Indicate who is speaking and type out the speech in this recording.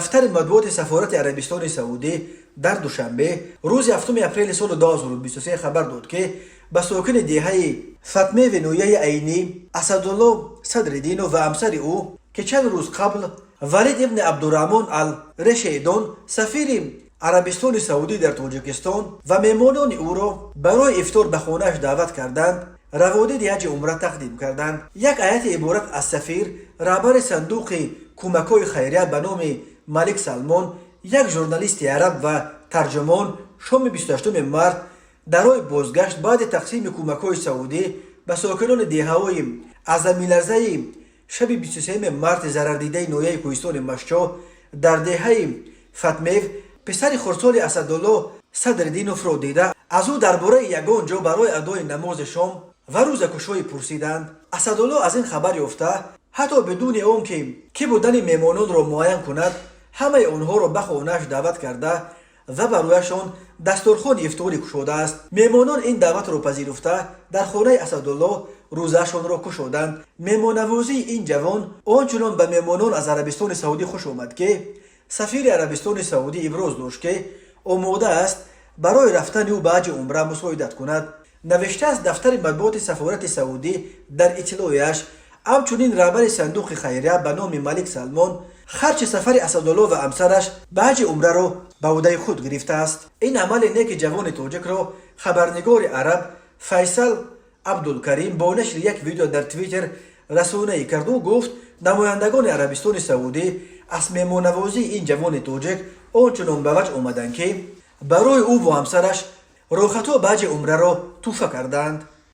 Speaker 1: Дафтари матбуоти сафорати Арабистони Саудӣ дар Душанбе рӯзи 7 апрели соли 2023 хабар дод, ки ба сокини деҳаи Фатмеви ноҳияи Айнӣ Асадулло Садриддинов ва ҳамсари ӯ, ки чанд рӯз қабл Валид ибни Абдураҳмон ал Решейдон, сафири Арабистони Саудӣ дар Тоҷикистон, ва меҳмонони ӯро барои ифтор ба хонааш даъват карданд, раводиди ҳаҷи умра тақдим карданд. Як ҳайати иборат аз сафир, раҳбари сандуқи кӯмакҳои хайрия ба номи Малик Салмон, як журналисти араб ва тарҷумон шоми 28 март дар роҳи бозгашт баъди тақсими кӯмакҳои саудӣ ба сокинони деҳаҳои аз заминларзаи шаби 23 марти зарардидаи ноҳияи кӯҳистони Мастчоҳ дар деҳаи Фатмев писари хурдсоли Асадулло Садриддиновро дида, аз ӯ дар бораи ягон ҷо барои адои намози шом ва рӯзакушоӣ пурсиданд. Асадулло аз ин хабар ёфта, ҳатто бидуни он ки кӣ будани меҳмононро муайян кунад, ҳамаи онҳоро ба хонааш даъват карда ва ба рӯяшон дастурхони ифторӣ кушодааст. Меҳмонон ин даъватро пазируфта, дар хонаи Асадулло рӯзаашонро кушоданд. Меҳмоннавозии ин ҷавон он чунон ба меҳмонон аз Арабистони Саудӣ хуш омад, ки сафири Арабистони Саудӣ иброз дошт, ки омода аст барои рафтани ӯ ба ҳаҷи умра мусоидат кунад, навиштааст дафтари матбуоти сафорати саудӣ дар иттилояш. Ҳамчунин раҳбари сандуқи хайрия ба номи Малик Салмон харҷи сафари Асадулло ва ҳамсараш ба ҳаҷи умраро ба ӯҳдаи худ гирифтааст. Ин амали неки ҷавони тоҷикро хабарнигори араб Файсал Абдулкарим бо нашри як видео дар Твиттер расонаӣ кард. Ӯ гуфт, намояндагони Арабистони Саудӣ аз меҳмоннавозии ин ҷавони тоҷик он чунон ба ваҷд омаданд, ки барои ӯ бо ҳамсараш роҳхатҳо ба ҳаҷи умраро тӯҳфа карданд.